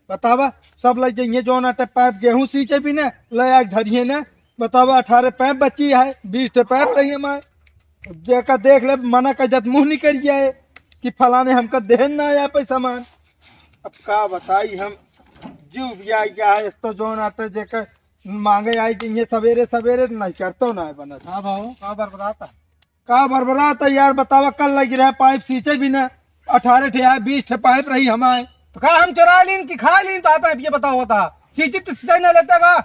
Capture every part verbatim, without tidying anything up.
बतावा, सब लइ जइहें जौन आटे पाइप गेहूं सींचे भी ना, लइ आके धरिहें ना। बतावा, अठारह पाइप बची है, बीस ठे पाइप रही हमारे। जेका देख ले, मना कर जत मुंह निकल जाए कि फलाने हमका देहन ना आया पैसा मान। अब का बताई हम, जीव भी आ गया है, इस तो जौन आटे जेका मांगे आई जइहें सवेरे सवेरे, नहीं करतो ना है बनत। हाँ भाऊ, का बरबरात है? का बरबरात है यार, बतावा, कल लग रहा है पाइप सींचे भी ना, अठारह ठे आए, बीस ठे पाइप रही हमारे। तो का हम चुरा लीन कि खा लीन? तो आप ये बताओ, होता सींची तो सिंचाई ना लेते का?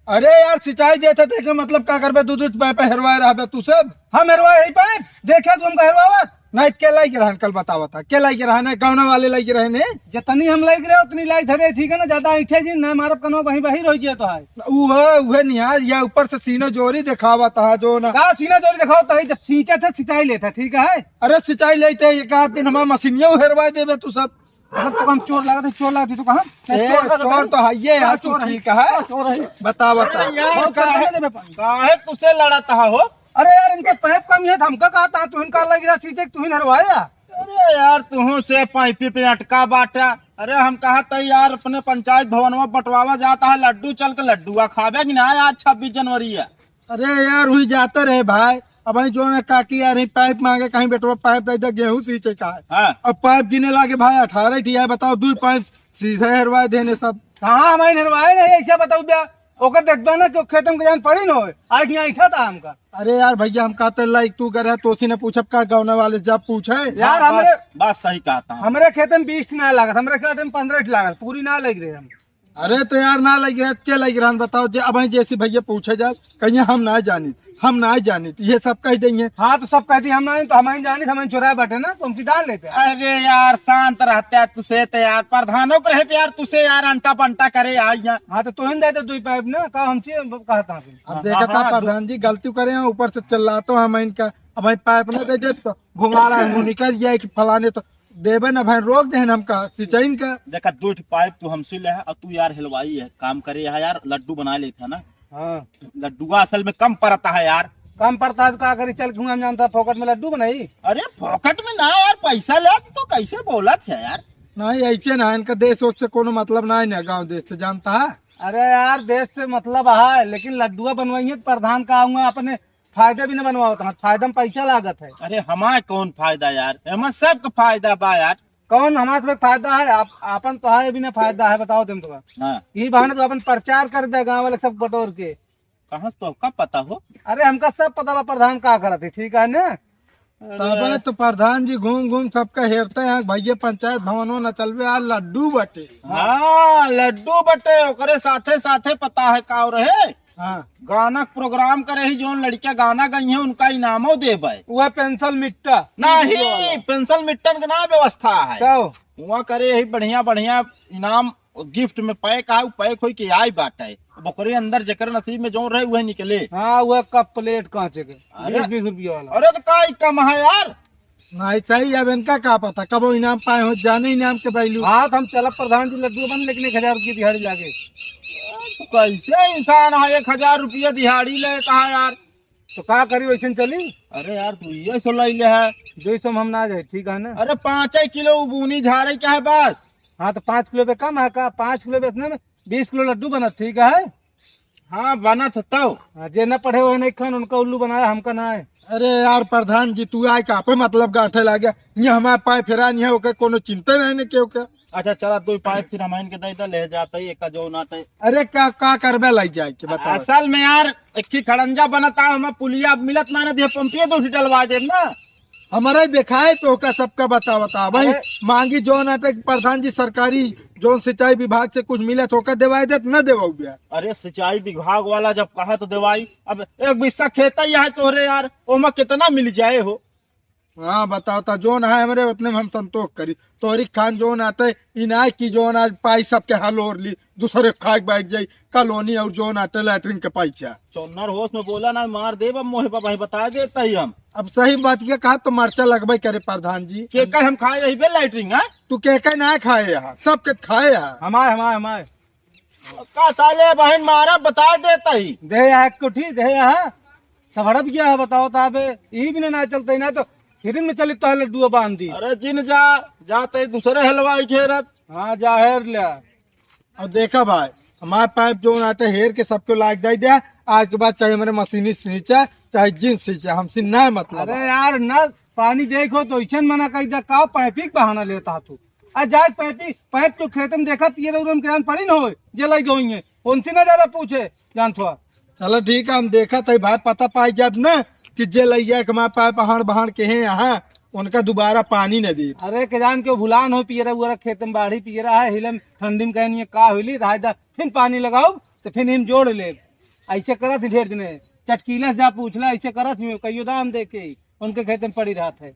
अरे यार, सिंचाई देते थे कि मतलब का करबे, दू दू पाइप हेरवाए रहबे तू सब। हम हेरवाए यही पाइप, देखे तू हमका हेरवावत? नहीं, के लाई के रहन, कल बतावा था, के लाई के रहन है, गौना वाले लाई के रहन है। जितनी हम लाई के रहे, उतनी लाई धरे, ठीक है ना, ज्यादा ऐठे जी ना मारब, कनो वहीं वहीं रह गया तो है। उहे, उहे निहार, या ऊपर से सीना जोरी दिखावा था, जो ना। का सीना जोरी दिखावा था, जब सींचे थे, सिंचाई लेते, ठीक है। अरे सिंचाई लेते, एक आध दिन हमारा मशीनिया हेरवा देबे तू सब। मतलब तो हम चोर लागत है, चोर लागत है तो कहाँ? ए, चोर लागत चोर है। तो है ये यार, चोर तू है। ठीक है। चोर है। बतावा था। अरे यार, बहुत काहे, पैसा देबे पानी। काहे तुसे लड़त हा हो? अरे यार, इनके पाइप कम है, तो हमका कहा था, तू इनका लग रहा सीधे, तू ही नरवाया। अरे यार, तुहूँ से पाइपी पे अटका बाटा। अरे हम कहा था यार, अपने पंचायत भवन में बंटवावा जाता है लड्डू, चल के लड्डुआ खाबे कि ना आज छब्बीस जनवरी है। अरे यार, हुई जाते रहे भाई। अब भाई जो ना काकी यार, ही पाइप मांगे, कहीं बेटवा पाइप दे दे, गेहूं सींचे का है। हाँ। अब पाइप गिने लागे भाई, अठारह ठी है, बताओ, दो पाइप सीधे हेरवाए देने सब। कहाँ हमारे हेरवाए नहीं, ऐसे बताओ बे, ओकर देखबे ना कि खेत में जान पड़ी न होए, आज यहाँ ऐठा था हमका। अरे यार भैया, हम कहते लाइक तू करे, तोसी ने पूछब का, गाँव वाले जब पूछे। यार, हाँ, हमरे, बात, बात सही कहता हूँ। हमरे खेत में बीस ना लागत, हमरे खेत में पन्द्रह लागत, पूरी ना लग रहे हम। अरे तो यार, ना लग रहे, के लग रहा बताओ, जे अब जैसे भैया पूछे जाए, कहिए हम ना जानी, हम ना जानी, ये सब कह देंगे। हाँ, तो सब कह दी, हम ना जानी, तो हम ही जानी, हम ही चुराए बैठे ना, तो हमसे डाल लेते हैं। अरे यार, शांत रहते हैं तुसे तो यार, प्रधानों के रहे पे यार, तुसे यार अंटा पंटा करे आई यहाँ। हाँ, तो तुहिन दे दे दुई पाइप ना, का हमसे कहता हूँ। अब हाँ, देखा हाँ, था हाँ, प्रधान जी गलती करे हैं, ऊपर से चिल्ला तो हम इनका, अब भाई पाइप ना दे दे तो घुमाड़ा है, मुँह निकल जाए कि फलाने तो देबे ना भाई, रोक देहन हमका सिंचाई का। देखा, दो ठे पाइप तू हमसे ले है और तू यार हलवाई है, काम करे है यार, लड्डू बना लेता ना। हाँ। लड्डुआ असल में कम पड़ता है यार। कम पड़ता है तो का करी, चल घूम हम जानता फोकट में लड्डू बनाई। अरे फोकट में ना यार, पैसा ले तो कैसे बोलत है यार। नहीं, ऐसे ना, इनका देश वोश से कोनो मतलब ना है ना, गाँव देश से जानता है। अरे यार, देश से मतलब है, लेकिन लड्डुआ बनवाइए तो प्रधान का आऊंगा, अपने फायदे भी न बनवावत हमार, फायदा में पैसा लागत है। अरे हमार कौन फायदा यार, हमार सबका फायदा बा यार। कौन हमार सब फायदा है? आप, आपन तो है भी ना फायदा है, बताओ तुम तो। हाँ। यही बहाने तो अपन प्रचार कर दे गाँव वाले सब बटोर के। कहाँ से तो का पता हो? अरे हमका सब पता बा प्रधान का करत है, ठीक है ना? अरे। तबे तो प्रधान जी घूम घूम सबका हेरते हैं, भैया पंचायत भवन न चलबे, आ लड्डू बटे। हाँ, लड्डू बटे, ओकरे साथे साथे पता है का रहे? हाँ। गाना के प्रोग्राम करे ही, जौन लड़कियां गाना गई हैं, उनका इनामो देबे। वह पेंसिल मिट्टा। नहीं, पेंसिल मिट्टन के ना व्यवस्था है। क्या हो? वहाँ करे ही बढ़िया बढ़िया इनाम गिफ्ट में पैक आए, पैक होई के आई बाटे। अब ओकरे अंदर जेकर नसीब में जौन रहे, वह निकले। हाँ, वह कप प्लेट कांचे के, अरे। बीस बीस रुपया वाला। अरे तो का ही कम है यार। नहीं सही, अब इनका का पता कब वो इनाम पाए हो, जाने इनाम के वैल्यू। हाँ, तो हम चलब प्रधान जी लड्डू बन, लेकिन एक हजार रुपये दिहाड़ी लागे। तो कैसे इंसान है, एक हजार रुपये दिहाड़ी ले कहा यार? तो का करी, वैसे चली? अरे यार, तू ये सो लाई ले है। दो सौ में हम ना जाए, ठीक है ना? अरे पाँच ही किलो बूनी झारे क्या है बस? हाँ, तो पाँच किलो पे कम है का? पाँच किलो बेचने में बीस किलो लड्डू बनत, ठीक है? हाँ, बनत है तब। हाँ, जे न पढ़े हुए नहीं खान, उनका उल्लू बनाया, हमका ना है। अरे यार प्रधान जी, तू आए का पे मतलब गांठे लागे? ये हमारे पाए फेरा नहीं है, ओके कोनो चिंता नहीं ने क्यों के? अच्छा, चला, दो पाइप फिर हम इनके दे दे, ले जाते ही एक जो ना ते। अरे का, का करबे लाई जाए के बताओ? असल में यार, एक ही खड़ंजा बनता, हमें पुलिया मिलत ना, ना दिए, पंपिए दो ही डलवा दे ना। हमारे देखाए तो का सबका बता, बता भाई। अरे। मांगी जौन आटे प्रधान जी सरकारी जौन सिंचाई विभाग से कुछ मिले तो का देवाई देत, न देवाऊ बे। अरे सिंचाई विभाग वाला जब कहा तो देवाई, अब एक बिस्सा खेत ही है तोहरे यार, ओमा कितना मिल जाए हो? हाँ, बताओ, ता जौन है हमरे, उतने में हम संतोष करी। तोहरी खान जौन आटे, इनाय की जौन आज पाई सबके हल ओर ली, दूसरे खाए के बैठ जाई, कॉलोनी और जौन आटे लैट्रिन के पैसा। चौन्नर होश में बोला ना, मार देब अब मोहे पर, भाई बता देता ही हम। अब सही बात ये कहा तो मरचा लगबे करे प्रधान जी। के का हम खाए रही बे लैट्रिन, हाँ? तू के का ना खाए यहाँ, सब के खाए यहाँ। हमारे, हमारे, हमारे। का साले बहन मारा बता देता ही। दे यहाँ एक कोठी, दे यहाँ। सब हड़प गया है, बताओ ता बे, यही बिना ना चलते ही ना तो हिरिन में चली तो लड्डुआ बांध दी। अरे जिन जा, जाते ही दूसरे हलवाई घेरब। हाँ, जाहिर ले। अब देखा भाई, हमार पाइप जौन आटे हेर के सबके लाग जाई दे। आज के बाद चाहे हमरे मशीनी सींचे, चाहे जिन सींचे, हमसे ना मतलब अरे है। यार, ना पानी देखो तो ऐसन मना कही दे, का पाइप ही बहाना लेता तू? आ जाए पाइप ही, पाइप तो खेत में देखा, पिए रउरन के जान पड़ी न होए, जे लई गई है, कौन सी ना जावे पूछे, जान थोआ। चलो ठीक है, हम देखा था भाई, पता पाई जाब ना कि जे लई जाए के हमार पाइप अहाड़ बहाड़ के हैं यहाँ, उनका दोबारा पानी न दे। अरे के जान के भुलान हो, पिए रउरा खेत में बाढ़ी पिए रहा है, हिलम ठंडी में कहनी है, का होली, रहा दा, फिर पानी लगाओ, तो फिर हम जोड़ ले। ऐसे करत ही ढेर जने, चटकीला से जा पूछ ला, ऐसे करत ही कहियो दाम दे के, उनके खेत में पड़ी रहत है।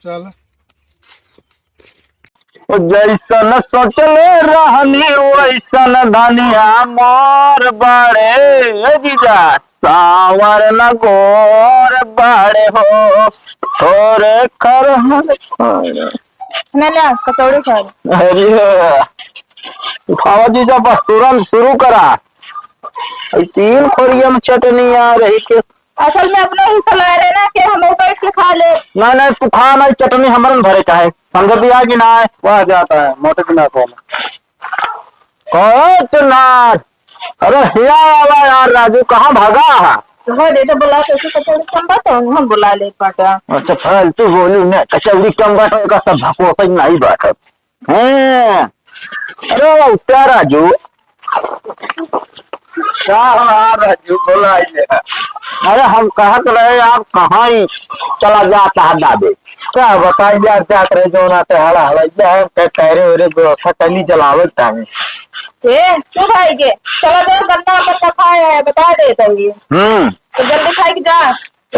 चल। ओ जैसन सोचले रहनी वैसन धनिया मोर बाड़े, ए जीजा, सावर न गोर बाड़े हो, थोरे खरहन। ना ले, कचौड़ी खा ले। अरे, उठावा जीजा, बस तुरंत शुरू करा। ई तीन खोरिया में चटनी आ रही के। असल में अपना हिस्सा लाए रहे ना कि हम बैठ के खा ले। नहीं, नहीं, तू खा नहीं, चटनी हमरन भरे का है। समझ दिया कि ना है? वाह जाता है, मोटे बिना को। कहो तो ना। अरे हिया वाला यार राजू, कहाँ भागा है? हो दे तो बुला, कैसे कचौड़ी कम बात है, हम बुला ले पाटा। अच्छा, फालतू बोलू ना, कचौड़ी कम बात है, का सब भकोसै नहीं बात है। हैं? अरे, क्या राजू? क्या हो यार राजू, बोला ही नहीं। अरे, हम कहत रहे यार, कहाँ ही चला जाता है दादे। क्या बताई यार, जात रहे जो ना ते हला हला, ये हम कह, कह रहे, अरे, व्यवस्था कर ली, चलावत टाइम। ए, तू भाई के, चला दे, गन्ना अपन रखा है, बता दे तो ये। हम्म। तो जल्दी खाई के जा।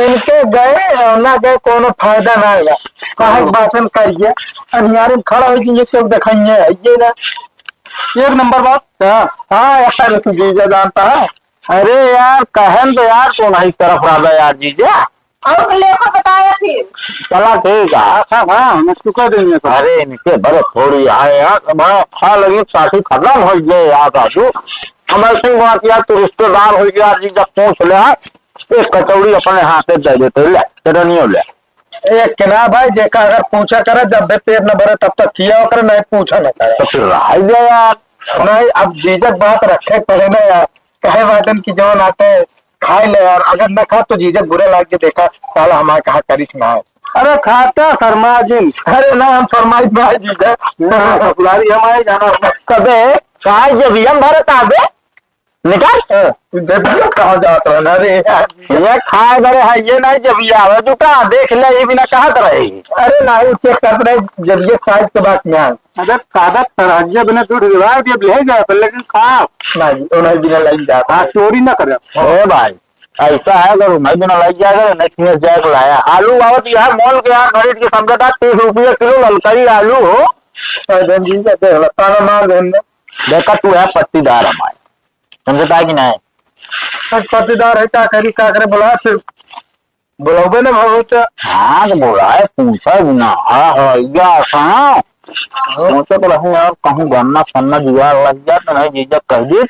इनके गए और ना गए, कोनो फायदा ना होगा। काहे के बासन करिए, अनियारे में खड़ा होइके ये सब देखाइए, ये ना। एक नंबर बात। हाँ, हाँ यार, तू जीजा जानता है। अरे यार, कहन तो यार, कौन है इस तरफ राजा यार, जीजा? और लेखा बताया फिर। चला ठीक है। हाँ, हाँ, हाँ, हम चुका देंगे तो। अरे, इनके बड़े थोड़ी आए यार, बड़ा अच्छा लगे, काफी खत्म हो गए यार, राजू। हम ऐसे ही बात यार, तू रिश्तेदार हो गया, जीजा पूछ ले यार। एक कचौड़ी अपने हाथे दे देते, ले, चटनियो ले। एक के ना भाई, देखा अगर पूछा करे, जब भी पेट न भरे तब तक खिया करे, नहीं पूछा न करे। तो फिर रह गया यार। नहीं, अब जीजक बात रखे पड़े ना यार, कहे बातन की जवन आते खाए ले यार, अगर न खा तो जीजक बुरा लाग के देखा, साला हमारे कहा करिस ना है। अरे खाता शर्मा जिन। अरे ना, हम शर्माई ना जीजक। ना, ससुरारी हमारे जाना। कबे, काय जब हम भरत आबे? निकाल। ए, जबिया कहाँ जात रहना रे यार? ये खाए बड़े है, ये नहीं जबिया है, जो कहाँ देख ले, ये बिना कहाँ रहे? अरे नहीं, चेक करत रहे, जबिया साइज के बात में आए। अरे कागज तरहजिया बिना दूध रिवाज, जब ले जाए, पर लेकिन खा। नहीं, वो नहीं बिना लाइन जात हाँ, है। चोरी ना करे। ए भाई, ऐसा है, अगर मैं बिना लाइन जाएगा, तो next में जाएगा लाया। आलू आवत यार, मोल के यार, खरीद के समझा था, तीस रुपये किलो ललकरी आलू हो। अरे धन जी का देख ला, ताना मार दे हमने। देखा तू है पट्टीदार हमारे। समझता है कि नहीं? अब पट्टीदार है, का करी, का करे, बोला, फिर बोलाबे ना भाव तो। हाँ, तो बोला है, पूछा भी ना। हाँ, हाँ, या कहाँ? सोचत रहूँ यार, कहूँ गन्ना सन्ना जुगाड़ लग जाए, तो नहीं, जीजा कह दे,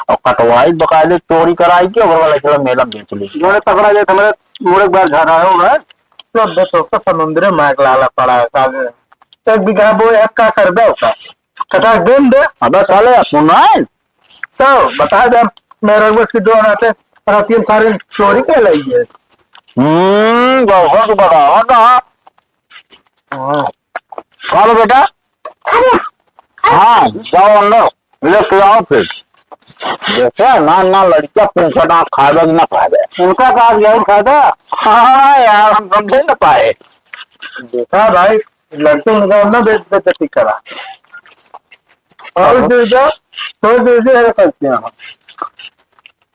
और कटवाई, बकायदे चोरी कराई के, ओकर वाला चला मेला में बेच ली। जोड़े पकड़ा जाए, तो हमारे मुड़े एक बार झाड़ा होगा। सब तो, तो समुद्र में आग लाला पड़ा है, साले। एक बीघा बोए, अब का करबे ओका? कटा देन दे। अबे साले, सुनाई। तो बता दे, मेरे को कि जो आते, रात दिन सारे चोरी के लाई है। हम्म, बहुत बड़ा होता। हाँ। कहाँ बेटा? हाँ, जाओ अंदर, लेके आओ फिर। देखा ना, ना लड़कियाँ पूछा ना खाएगा कि ना खाएगा। उनका कहा गया खाएगा? हाँ यार, हम समझे ना पाए। देखा भाई, लड़के उनका ना बेइज्जती करा। और हाँ। दे दो, छोड़ दे दे, अरे करते हैं।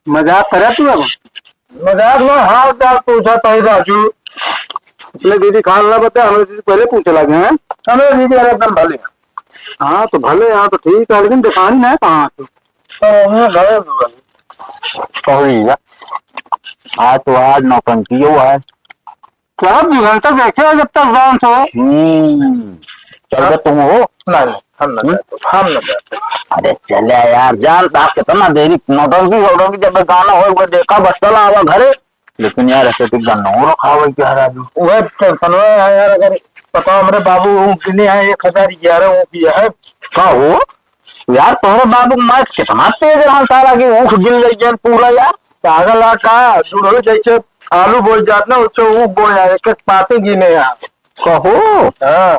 मजाक करे तू अब? मजाक में हाल चाल पूछा था राजू। अपने दीदी खान ना बता, हमारे दीदी पहले पूछे लगे हैं। हमारे दीदी एकदम भले। हाँ, तो भले यहाँ तो ठीक है, लेकिन दिखानी ना है कहाँ से। तो उन्हें घरे भी भले। सही है। आज तो आज नौटंकी हुआ है। क्या दो घंटा देखे हो जब तक जान से? हम्म। चल बे, तुम हो? नहीं, नहीं, हम ना हम्म? जाते, हम ना जाते। अरे चले यार, जान साहब कितना देरी नौटंकी वोटंकी जब गाना हो, वो देखा बस चला आवा घरे। लेकिन यार, ऐसे तो गन्ना रखा हुआ क्या राजू? वह टेंशन है यार, अगर पता हमरे बाबू ऊँट किने हैं, एक हजार ग्यारह ऊँट भी है। का हो? यार, तोहरे बाबू के मार कितना तेज रहा साला, कि ऊख गिन ले गए पूरा यार। पागल है का? दुरहु जैसे आलू बोई जात ना, उससे ऊख बोया, एक एक पाती गिने यार। कहो। हाँ।